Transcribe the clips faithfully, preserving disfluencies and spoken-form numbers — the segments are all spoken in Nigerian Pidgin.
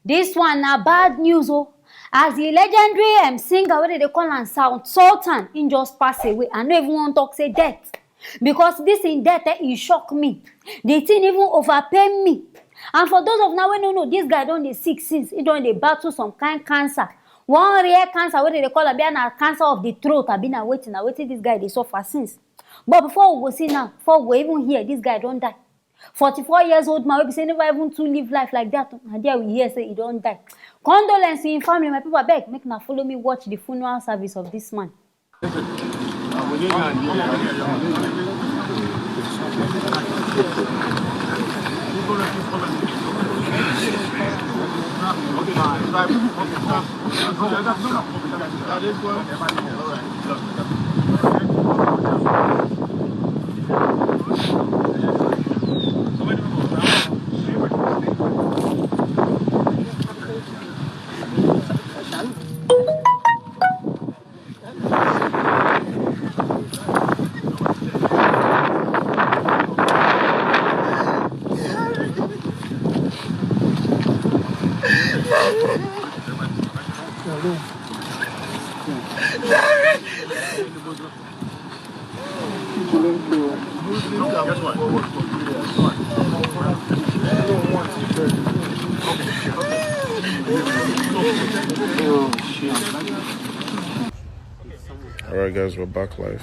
This one na bad news o. As the legendary um, singer wey dem dey call am Sound Sultan, im just pass away. I no even wan talk say death, because this im death, eh, e shock me. The thing even overpain me. And for those of now wey no know, this guy don dey sick since. He don dey battle some kind cancer. One rare cancer wey dem dey call am, be na cancer of the throat, abi na wetin, na wetin this guy dey suffer since. But before we go see now, before we go even hear, this guy don die. Forty-four years old man wey be say never even too live life like that. Na there we hear say he don die. Condolence to him family, my people. Abeg, make una follow me watch the funeral service of this man. All right, guys, we're back live.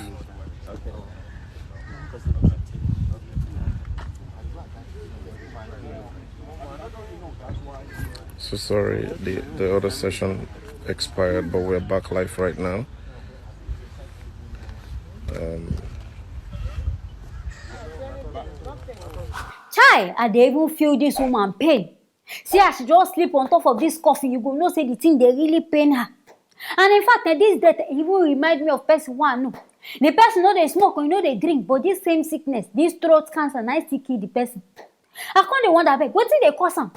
So sorry, the, the other session expired, but we're back live right now. Um, Chai, I dey even feel this woman pain. See as she just sleep on top of this coffin, you go know say the thing dey really pain her. And in fact, eh, this death even remind me of person wey I know. The person no dey smoke, e no dey drink, but this same sickness, this throat cancer, na im still kill the person. I come dey wonder, abeg, wetin dey cause am?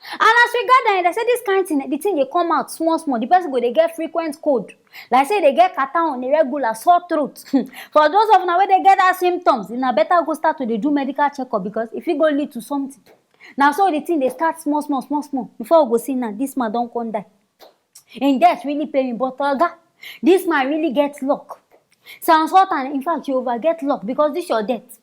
And as we gather, dem say this kind thing, the thing dey come out small small. The person go dey get frequent cold, like say e dey get catarrh on a regular, sore throat. For those of una wey dey get that symptoms, una better go start to dey do medical checkup, because e fit go lead to something. Na so the thing dey start small small, small small. Before we go see now, this man don come die. Im death really pain me, but oga, this man really get luck. Sound Sultan, in fact, you over get luck, because this your death.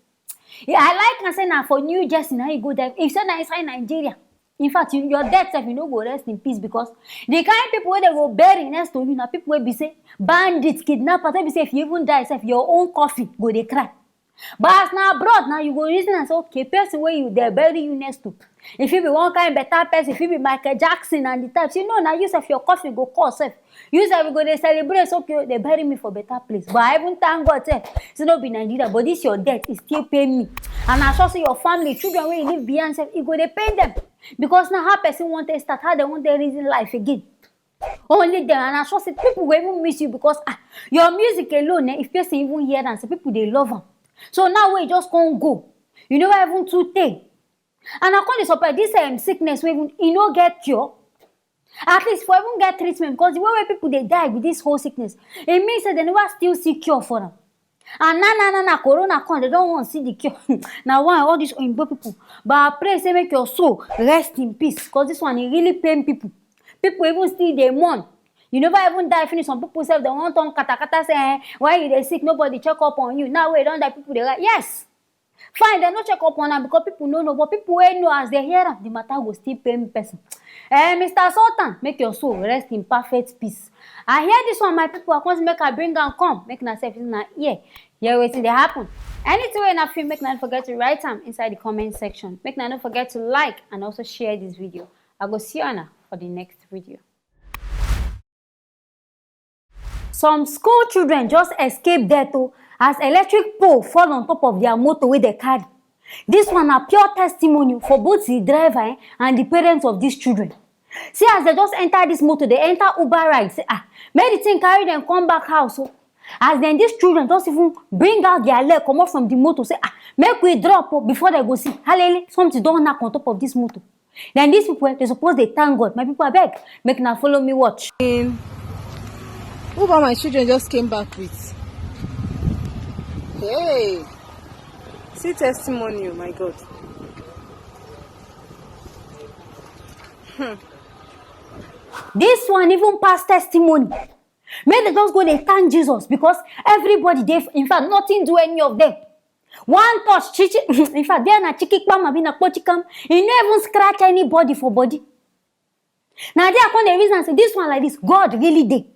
Yeah, I like am say na for New Jersey na you go die. If say na inside Nigeria, in fact, you, your death sef, you no go rest in peace, because the kind people wey dem go bury next to you na people wey be say bandits, kidnappers, wey be say if you even die sef, your own coffin go dey cry. But as na abroad now, you go reason am say, okay, person wey you dey bury you next to, e fit be one kind better person, e fit be Michael Jackson and the types. You know, na you sef, your coffin go call sef. You sef, you go dey celebrate, okay, they bury me for better place. But I even thank God sef say no be Nigeria, but this your death, e still pain me. And I sure say your family, children wey you leave behind sef, e go dey pain them. Because now how person wan take start, how dem wan take reason life again? Only them. And I sure say people go even miss you, because ah, your music alone, eh, if person even hear am, say people dey love am. So now wey e just come go, you never even too tey. And I come dey surprise, this um, sickness wey even e no get cure. At least for even get treatment, because the way wey people dey die with this whole sickness, e mean say dem never still see cure for am. And na na na na corona come, dem don wan see the cure. Na why all these oyinbo people. But I pray say make your soul rest in peace, because this one, e really pain people. People even still dey mourn. You never even die finish. Some people sef, dem wan turn katakata, say, eh, why you dey sick, nobody check up on you. Now wey you don die, people dey write. Yes. Fine, dem no check up on am because people no know, but people wey know, as dem hear am, the matter go still pain person. Eh, Mister Sultan, make your soul rest in perfect peace. I hear this one, my people, I come say make I bring am come, make una sef, una hear, hear wetin dey happen. Anything wey una feel, make una no forget to write am inside the comment section. Make una no forget to like and also share this video. I go see una for the next video. Some school children just escape death o, as electric pole fall on top of their motor wey dem carry. This one na pure testimony for both the driver, eh, and the parents of these children. See as dem just enter this motor, dem enter Uber ride, say, ah, make the thing carry dem come back house o. As dem, these children just even bring out their leg comot from the motor, say, ah, make we drop o, before dem go see, halele, something don knack on top of this motor. Then these people, eh, they suppose dey thank God. My people, abeg, make una follow me watch. Uber, my children just came back with. Hey, see testimony, oh my God. Hmm. This one even pass testimony. Make dem just go dey thank Jesus, because everybody dey, in fact, nothing do any of them. One touch, chichi, in fact, there na chiki kpam abi na kpochikam. E no even scratch anybody for body. Na there I come dey reason say this one like this, God really dey.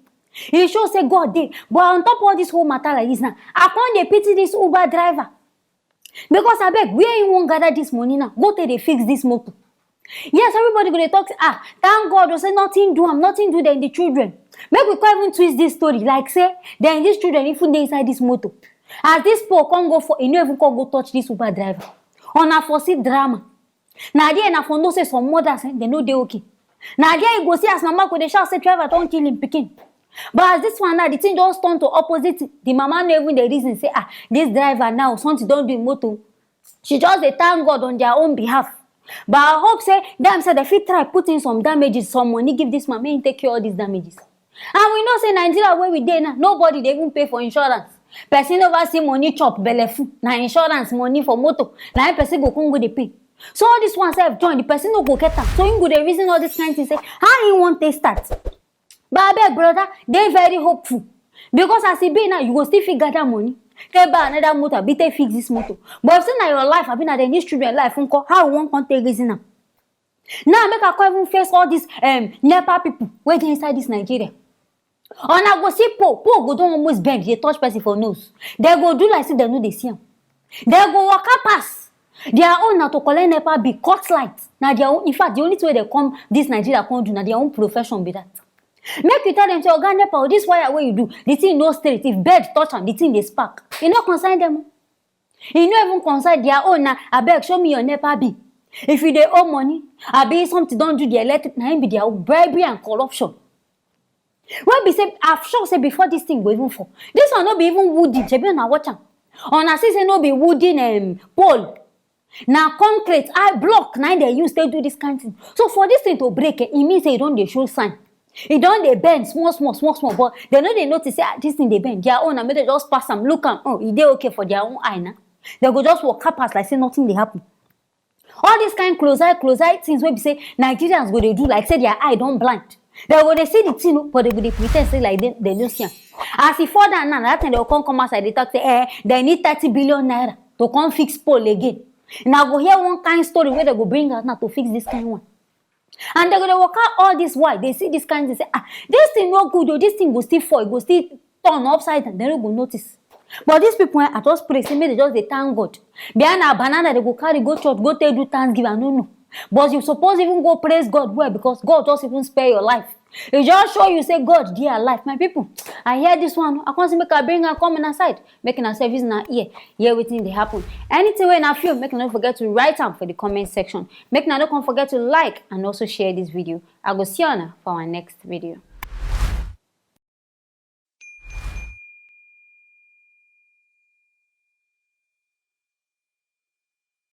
E show say God dey. But on top of all this whole matter like this now, I come dey pity this Uber driver. Because abeg, where he wan gather this money now? Go take dey fix this motor. Yes, everybody go dey talk say, ah, thank God o, say nothing do am, nothing do dem, the children. Make we come even twist this story like say dem, these children even dey inside this motor. As this pole come go for, e no even come go touch this Uber driver. Una for see drama. Na there una for know say some mothers, eh, dem no dey okay. Na there you go see as mama go dey shout say driver don kill him pikin. But as this one now, the thing just turn to opposite. The mama no even dey reason say, ah, this driver now, something don do him motor. She just dey thank God on their own behalf. But I hope say dem say dem fit try put in some damages, some money give this man, make him take care of all these damages. And we know say Nigeria wey we dey now, nobody dey even pay for insurance. Person never see money chop belle full. Na insurance money for motor, na im person go come go dey pay. So all this one sef join, the person no go get am. So him go dey reason all this kind thing, say how he wan take start. But abeg, brother, dey very hopeful, because as e be now, you go still fit gather money take buy another motor, abi take fix this motor. But if say na your life, abi na dem, these children life nko, how you wan come take reason am? Now make I come even face all these, um, NEPA people wey dey inside this Nigeria. Una go see pole, pole go don almost bend, dey touch person for nose. Dem go do like say dem no dey see am. Dem go waka pass. Their own na to collect NEPA bill, cut light. Na their own. In fact, the only thing wey dem come this Nigeria come do, na their own profession be that. Make you tell dem say, oga NEPA, oh, this wire wey you do, the thing no straight. If bird touch am, the thing dey spark. E no concern dem o. E no even concern their own. Na abeg, show me your NEPA bill. If you dey owe money, abi something don do the electric, na im be their own. Bribery and corruption. Wey be say, I'm sure say before this thing go even fall, this one no be even wooden. Shebi una watch am, una see say no be wooden, um, pole. Na concrete, high block, na im dem use take do this kind thing. So for this thing to break, eh, e mean say e don dey show sign. E don dey bend small, small, small, small. But dem no dey notice say, ah, this thing dey bend. Their own na make dem just pass am, look am. Oh, e dey okay for their own eye na. Dem go just waka pass like say nothing dey happen. All this kind close eye, close eye things wey be say Nigerians go dey do like say their eye don blind. Dem go dey see the thing o, but dem go dey pretend say like dem, dem no see am. As e fall down now, na that time dem go come, come outside dey talk say, eh, dem need thirty billion naira to come fix pole again. Una go hear one kind story wey dem go bring out now to fix this kind one. And dem go dey waka all this while, dey see this kind thing, say, ah, this thing no good o, this thing go still fall, e go still turn upside down, dem no go notice. But these people, eh, I just pray say make dem just dey thank God. Be like na banana dem go carry go church, go take do thanksgiving, I no know. But you suppose even go praise God well, because God just even spare your life. E just show you say God dey alive. My people, I hear this one, I come say make I bring am come una side. Make una service una ear, hear wetin dey happen. Anything wey una feel, make una no forget to write am for the comment section. Make una no come forget to like and also share this video. I go see una for our next video.